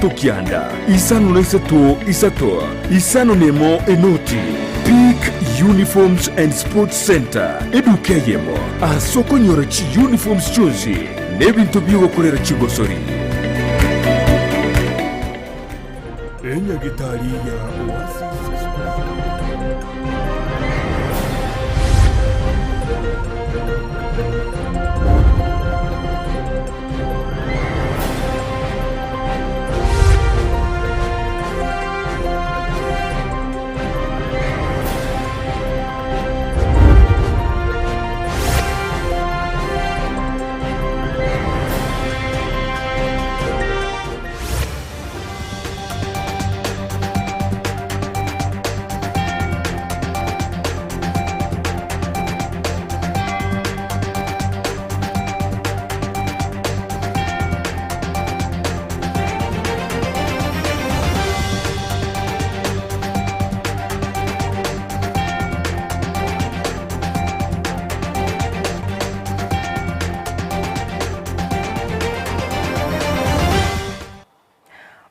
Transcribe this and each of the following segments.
Kianda, isano na isato isato, isano nemo enoti. Peak Uniforms and Sports Centre, eduka eyemo ase okonyora chiuniforms chionsi na ebinto bi'ogokorera chigosori. Enyagitari ya Oasis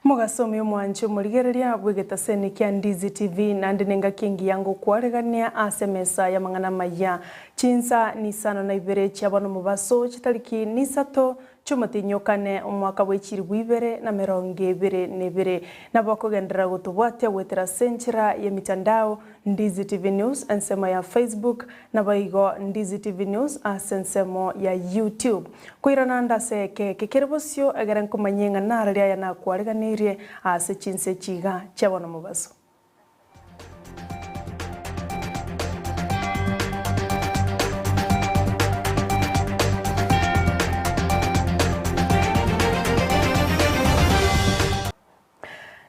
Mogasomi omwanche omorigereria bw'egetaseni kia Ndizi TV naende nengaki engiya ngokwaregania ase emesa y'amang'ana amaya. Chinsa nisano na ibere chia bono mobaso chitariki nisato chi'omotienyi o kane omwaka bwe chilifu ibere na merongo ebere na ebere. Nabo okogenderera gotobwatia goetera ase enchera y'emitandao Ndizi TV News ensemo ya Facebook Naboigo Ndizi TV News ase ensemo ya YouTube. Koirana ande ase eke eke kere bosio egere nkomanyie ng'a narari aya nakwareganeirie ase chinse echi iga chia bono mobaso.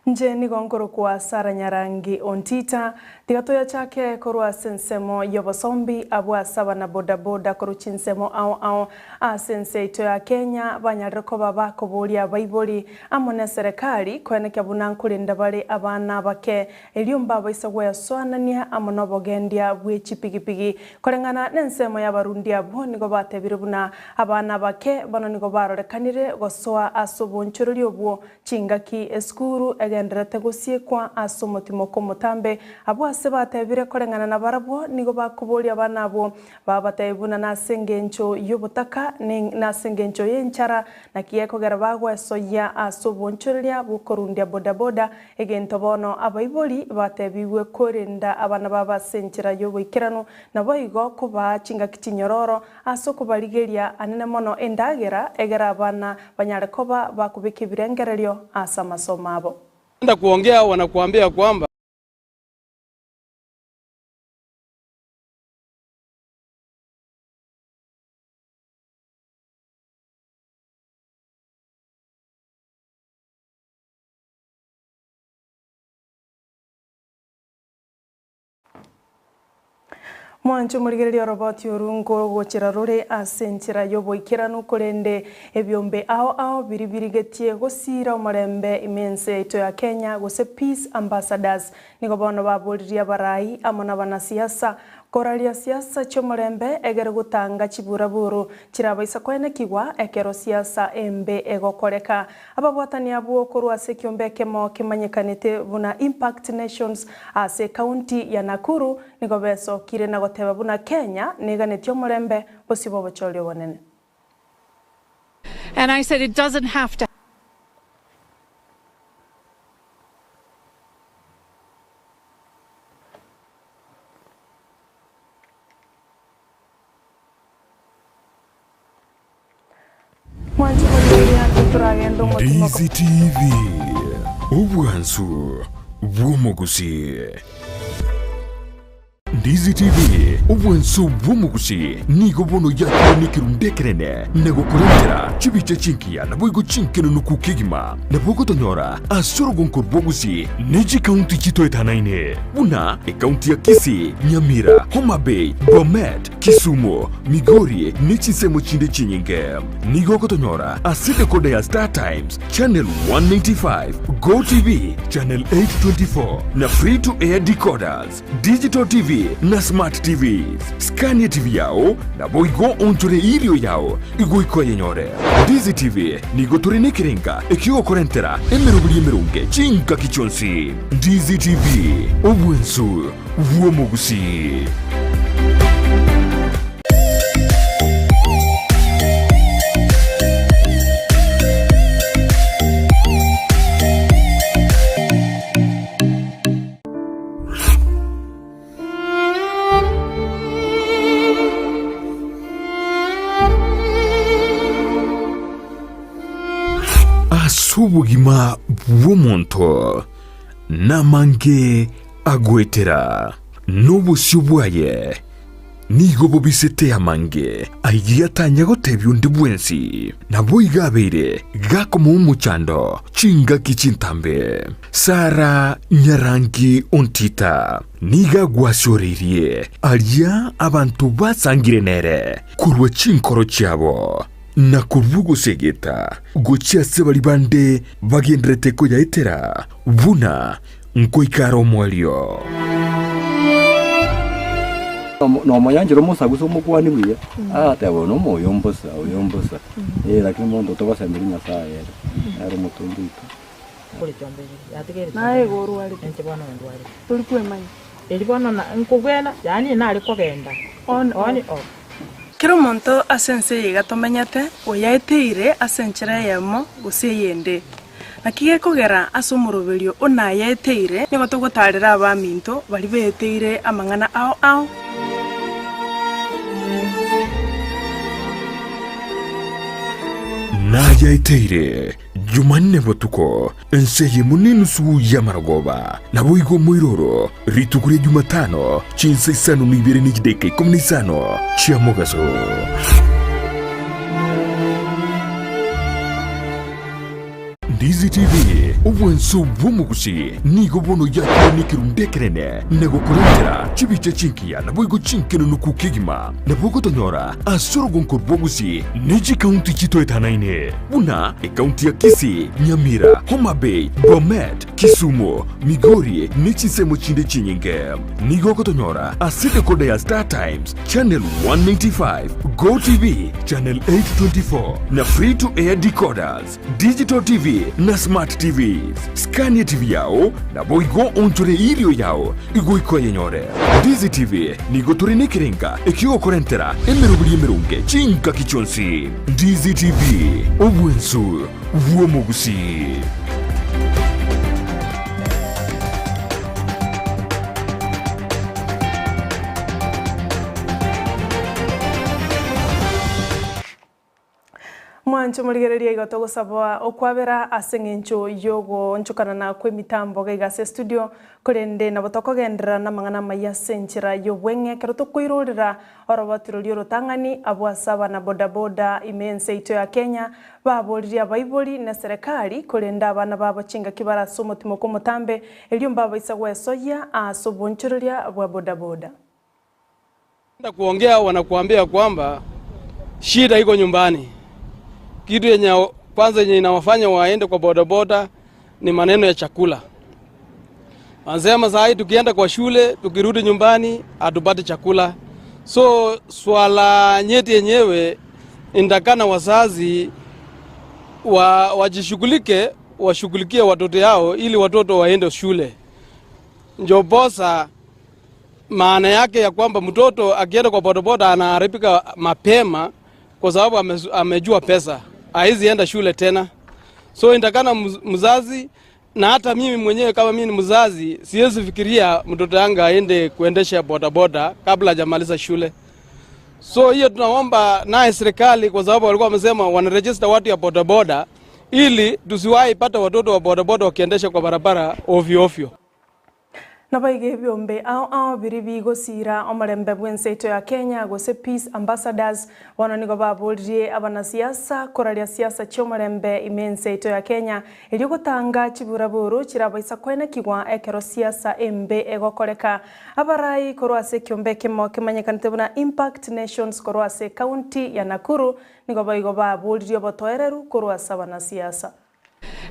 Inche nigo nkorokwa Sarah Nyarangi Ontita, tiga toyachake korwa ase ensemo y'obosombi abwo ase abana boda boda korwa chinsemo ao ao ase ense yaito ya Kenya banyarire koba bakoboria abaibori amo neserekari koenekia buna nkorenda bare abana abake erio mbabaisa gwesoanania amo nobogendia bwe chipigipigi. Koreng'ana nensemo y'abarundi abwo nigo batebire buna abana abake bono nigo barorekanire gosoa ase obonchoreri obwo Chingaki esukuru egendererete gosiekwa ase omotimoko omotambe, abwo ase batebire koreng'ana nabarabwo nigo bakoboria abana abwo, babatebia buna nase engencho y'obotaka nase engencho y'enchara, naki gekogera bagwesoyia ase obonchoreria bw'okorundia bodaboda, egento bono abaibori batebigwe korenda abana babo ase enchera y'oboikeranu, naboigo kobaa chingaki chinyororo ase okobarigeria anene mono endagera, egere abana banyare koba bakobeka ebirengererio ase amasomo abo. Enda kuongea wanakuambia kwamba. Mwanche omorigereria oroboti oru nkogochera rore ase enchera y'oboikeranu, korende ebiombe ao ao biria birigetie gosiira omorembe ime ense yaito ya Kenya gose Peace Ambassadors nigo bono baboririe abarai amo nabanasiasa koraria siasa chi'omorembe egere gotanga chiburaburu chirabaisa koenekigwa ekero siasa embe egokoreka. Ababwatani abwo korwa ase ekiombe ekemo kemanyekanete buna Impact Nations ase ekaunti ya Nakuru nigo besokire na goteba buna Kenya neganetie omorembe bosio bw'obochori obonene. And I said it doesn't have to. Mwanche morigereria ase toragende omotima Ndizi TV, obwansu bw'omogusii. Ndizi TV, obwansu bw'omogusii nigo bono yakire nekerundu ekenene na gokorentera chibicha chingiya naboigo chinkenenuku kegima. Nabo ogotonyora ase orogonko rw'ogusii ne chikaunti chitoetanaine buna ekaunti ya Kisii, Nyamira, Homa Bay, Bomet, Kisumu, Migori ne chinsemo chinde chinyinge. Nigo ogotonyora ase decoder ya Star Times, Channel 195, Go TV, Channel 824 na Free to Air decoders, Digital TV. TV na Smart TVs. Skania TV yao, naboigo oonchore erio yao igoika oyenyore. Ndizi TV nigo tore nekerenga ekiogokorentera emeroberi emeronge chingaki chionsi. Ndizi TV, obwensu bw'omogusii. Ase obogima bw'omonto namange agoetera, na obosio bwaye nigo bobisete amange ayio atanya gotebia onde bwensi. Naboigo abeire gakomoa omochando chingaki chintambe. Sara nyarangi ontita nigo agwasioreirie aria abanto basangire nere korwa chinkoro chiabo, na korwa ogosegeta gochia ase baria bande bagendererete koyaetera buna nkoika are omoerio. Nomoyanchera omosagusa omokwanie buya, agateba oyo nomoyo mbosa, oyo mbosa, eh lakini monto togosemeria Nyasaye ere, nere omotongi oito. Naye igo orwarete, tori kwemanya. On off. Kera omonto ase ense eye iga tomenyete, oyaeteire ase enchera eyemo gose eyende. Naki gekogera ase omoroberio o nayaeteire, nigo togotaarera abaminto baria beeteire amang'ana ao ao. Nayaeteire Jumanne botuko, ense eyemo nenusu y'amarogoba, naboigo omoiroro, rituko ria Jumatano, chinsa isano na ibere ne chidaeka ikomi na isano chia mogaso. Ndizi TV, obwanso bw'omogusi, nigo bono yakire nekerundu ekenene na gokorentera chibicha chingiya naboigo chinkenenuku kegima. Nabo ogotonyora ase orogonko rw'ogusi ne chikaunti chitoetanaine buna ekaunti ya Kisii, Nyamira, Homa Bay, Bomet, Kisumu, Migori ne chinsemo chinde chinyinge. Nigo ogotonyora ase decoder ya Star Times, Channel 195, Go TV, Channel 824 na Free to Air decoders, Digital TV na Smart TVs. Skania TV yao naboigo onchore erio yao igoika oyenyore. Ndizi TV nigo tore nekerenga ekiogokorentera emeroberi emeronge chingaki chionsi. Ndizi TV, obwensu bw'omogusii. Mwanche morigereria igo togosaba okwabera ase eng'encho y'ogoonchokanana kw'emitambo gaiga ase estudio, korende nabo tokogenderera namang'ana amaya ase enchera y'obweng'e ekero tokoirorera oroboti roria orotang'ani abwo ase abana bodaboda ime y'ense yaito ya Kenya baboririe abaibori na eserekari korenda abana babo chingaki bare ase omotimoko omotambe erio mbabaisa gwesoyia ase obonchoreria bwa bodaboda. Enda kuongea wanakuambia kwamba shida iko nyumbani. Kitu yenye kwanza yenye inawafanya waende kwa bodaboda ni maneno ya chakula. Wanasema saa hii tukienda kwa shule tukirudi nyumbani hatupati chakula. So swala nyeti yenyewe inatakana wazazi wa, wajishughulike washughulikie watoto yao ili watoto waende shule. Njoposa maana yake ya kwamba mtoto akienda kwa bodaboda anaharibika mapema kwa sababu amejua pesa, haizi enda shule tena. So inatakana mzazi na hata mimi mwenyewe kama mimi ni mzazi, siwezi fikiria mtoto yangu aende kuendesha bodaboda kabla hajamaliza shule. So hiyo tunaomba naye serikali, kwa sababu walikuwa wamesema wanaregister watu ya bodaboda ili tusiwahi pata watoto wa bodaboda wakiendesha kwa barabara ovyo ovyo. Naboigo ebiombe ao ao biria bigosiira omorembe bw'ense yaito ya Kenya gose Peace Ambassadors bono nigo baboririe abanasiasa koraria siasa chi'omorembe ime ense yaito ya Kenya erio gotanga chiburaburu chirabaisa koenekigwa ekero siasa embe egokoreka. Abarai korwa ase ekiombe ekemo kemanyekanete buna Impact Nations korwa ase ekaunti ya Nakuru nigo boigo baboririe obotoereru korwa ase abanasiasa.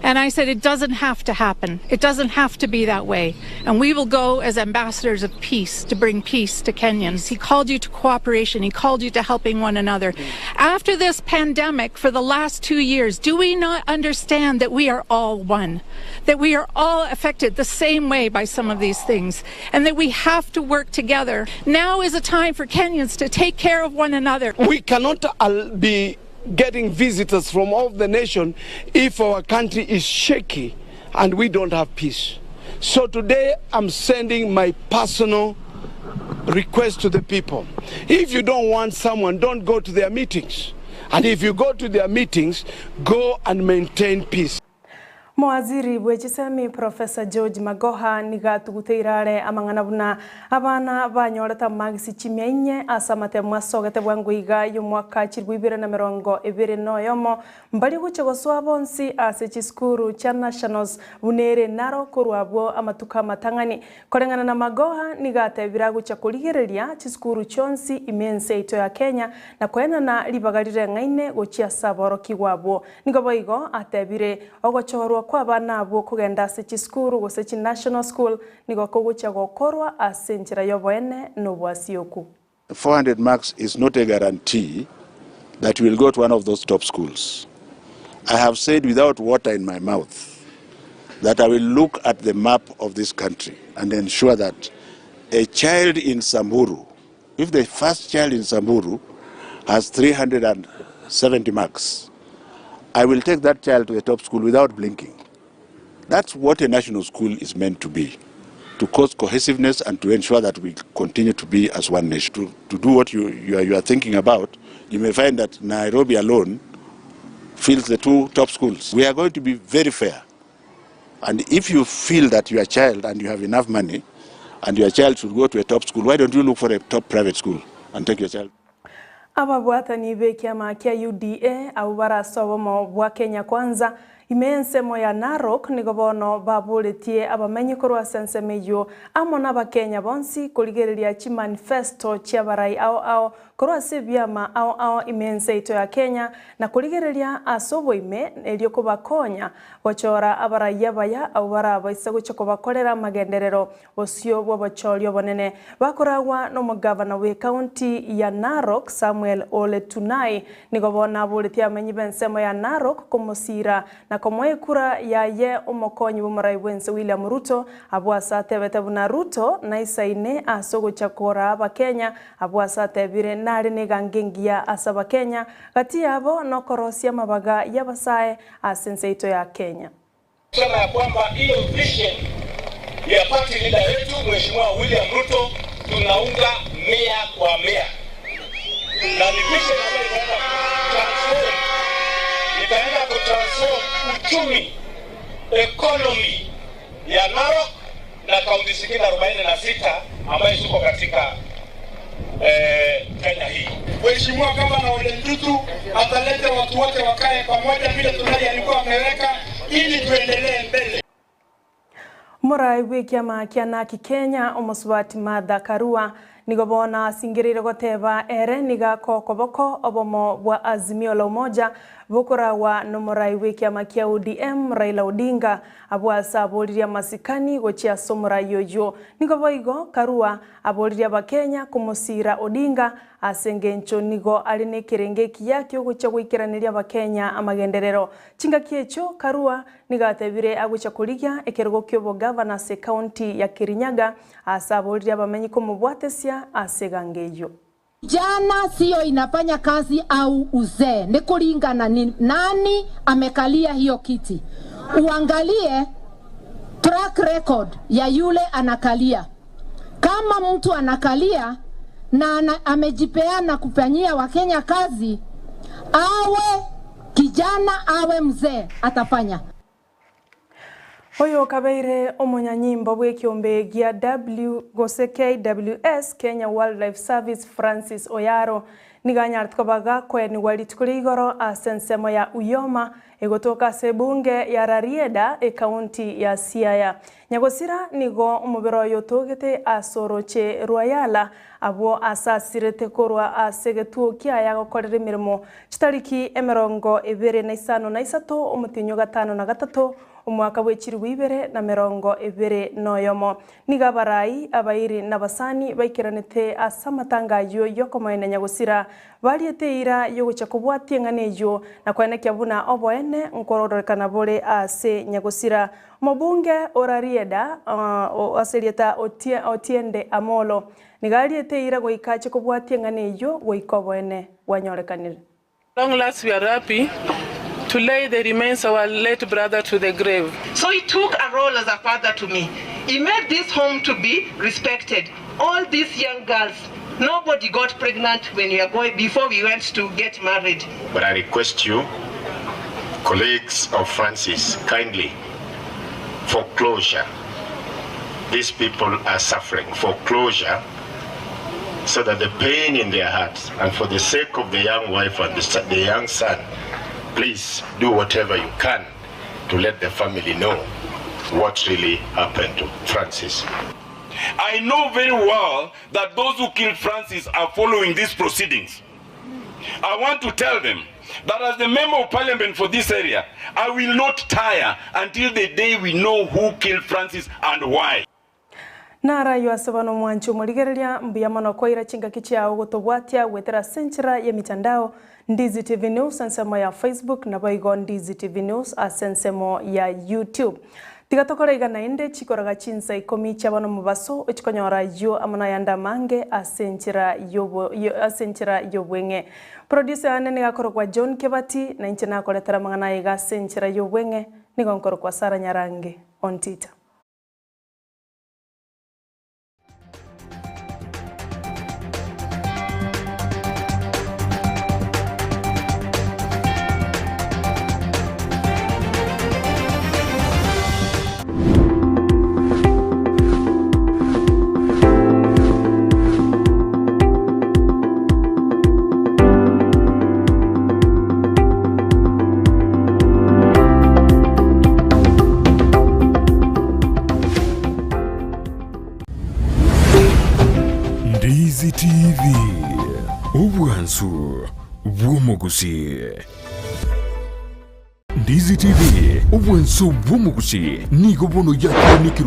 And I said it doesn't have to happen, it doesn't have to be that way, and we will go as ambassadors of peace to bring peace to Kenyans. He called you to cooperation, he called you to helping one another. After this pandemic for the last 2 years, do we not understand that we are all one, that we are all affected the same way by some of these things, and that we have to work together? Now is a time for Kenyans to take care of one another. We cannot be getting visitors from all the nation if our country is shaky and we don't have peace. So today I'm sending my personal request to the people. If you don't want someone, don't go to their meetings. And if you go to their meetings, go and maintain peace. Mowaziri bwe chisemi Professor George Magoha nigo atuguteire are amang'ana buna abana banyorete amagisi chimia inye ase amatemo asogete bwango iga y'omwaka chilifu ibere na emerongo ebere na oyomo mbaria gochia gosoa bonsi ase chisukuru chia Nationals buna ere naro korwa abwo amatuko amatang'ani. Koreng'ana na Magoha nigo atebire agochia korigereria chisukuru chionsi ime ense yaito ya Kenya na koenana ribaga rireng'aine gochia ase aborokigwa abwo. Nigo boigo atebire ogochorwa kw'abana abwo kogenda ase chisukuru gose chi national school nigo kogochia gokorwa ase enchera y'oboene na obwasioku. 400 marks is not a guarantee that you will go to one of those top schools. I have said without water in my mouth that I will look at the map of this country and ensure that a child in Samburu, if the first child in Samburu has 370 marks, I will take that child to a top school without blinking. That's what a national school is meant to be, to cause cohesiveness and to ensure that we continue to be as one nation. To, to do what you, you, are, you are thinking about, you may find that Nairobi alone fills the two top schools. We are going to be very fair. And if you feel that your child and you have enough money and your child should go to a top school, why don't you look for a top private school and take your child? Ababwatani b'ekiama kia UDA abwo bare ase obomo bwa Kenya Kwanza ime y'ensemo ya Narok nigo bono baboretie abamenyi korwa ase ensemo eyio amo n'Abakenya bonsi korigereria chimanifesto chi'abarai ao ao korwa ase ebiama ao ao ime y'ense yaito ya Kenya na korigereria ase oboime erio kobakonya gochora abarai abaya abwo barabaise gochia kobakorera amagenderero Bosio bw'obochori obonene bakoragwa nomogavana bw'ecounty ya Narok Samuel Ole Tunai nigo bono aboretie abamenyi b'ensemo ya Narok komosira na komoa ekura yaye omokonyi bw'omorai bw'ense William Ruto abwo ase atebete buna Ruto naisaine ase ogochia koraa abakenya abwo ase atebire nare negango engiya ase abakenya gati yabo nokorosia amabaga y'abasae ase ense yaito ya Kenya. Sema ya kwamba hiyo vision ya party leader wetu Mheshimiwa William Ruto tunaunga mia kwa mia, na ni vision ambayo itaenda kutransform itaenda kutransform uchumi economy ya Narok na kaunti zingine 46 ambayo ziko katika eh, Kenya hii. Mheshimiwa Gavana Ole Ntutu atalete watu wote wakae pamoja vile Tunai alikuwa ameweka ili tuendelee mbele. Morai bw'ekiama kia Naki Kenya omosubati Martha Karua nigo bono asingereire goteba ere nigo akoa okoboko obomo bwa Azimio la Umoja bokoragwa nomorai bw'ekiama kia ODM Raila Odinga abwo ase aboririe amasikani gochia ase omorai oyio. Nigo boigo Karua aboririe abakenya komosira Odinga ase engencho nigo are nekerengo ekiya kiogochia goikeraneria abakenya amagenderero. Chingaki echio Karua nigo atebire agochia korigia ekerogo kiobogavana ase ecounty ya Kirinyaga ase aboririe abamenyi komobwatesia ase egango eyio. Ujana siyo inafanya kazi au uzee, ni kulingana ni nani amekalia hiyo kiti. Uangalie track record ya yule anakalia. Kama mtu anakalia na ana, amejipeana kufanyia Wakenya kazi, awe kijana awe mzee, atafanya. Oyo okabeire omonyanyimbo bw'ekiombe gia W gose KWS, Kenya Wildlife Service, Francis Oyaro, Nigo anyarete koba gakoenigwa rituko ria igoro ase ensemo ya Uyoma egotoka ase ebunge ya Rarieda ekaunti ya Siaya. Nyagosira nigo omobere oye otogete ase oroche rwa Yala abwo ase asirete korwa ase egetuo kiaye agokorera emeremo chitariki 25 omotienyi o gatano na gatato omwaka bwe chilifu ibere na 21. Nigo abarai, abairi, na abasani baikeranete ase amatanga ayio y'okomoenia nyagosira, bariete eira y'ogochia kobwatia eng'ana eyio, na koenekia buna oboene nkororekana bore ase nyagosira. Omobunge o Rarieda, ase erieta Otiende Amolo, nigo ariete eira goika ache kobwatia eng'ana eyio goika oboene bwanyorekanire. Long last we are happy to lay the remains our late brother to the grave. So he took a role as a father to me. He made this home to be respected. All these young girls, nobody got pregnant when we are going, before we went to get married. But I request you, colleagues of Francis, kindly, for closure. These people are suffering for closure so that the pain in their hearts and for the sake of the young wife and the, the young son, please do whatever you can to let the family know what really happened to Francis. I know very well that those who killed Francis are following these proceedings. I want to tell them that as the member of parliament for this area, I will not tire until the day we know who killed Francis and why. Naro ayio ase bono omwanchi omorigereria, mbuya mono koira chingaki chiao gotobwatia goetera ase enchera y'emitandao, Ndizi TV News ensemo ya Facebook naboigo Ndizi TV News ase ensemo ya YouTube. Tiga tokore iga naende chikoraga chinsa ikomi chia bono mobaso ochikonyora ayio amo nayande amange ase enchera yobo ase enchera y'obweng'e. Producer yane nigo akorokwa John Kebati na inche nakoretera amang'ana aya iga ase enchera y'obweng'e nigo nkorokwa Sarah Nyarange Ontita. Ndizi TV, obwansu bw'omogusii. Ndizi TV, obwansu bw'omogusii nigo bono yakinekirwe.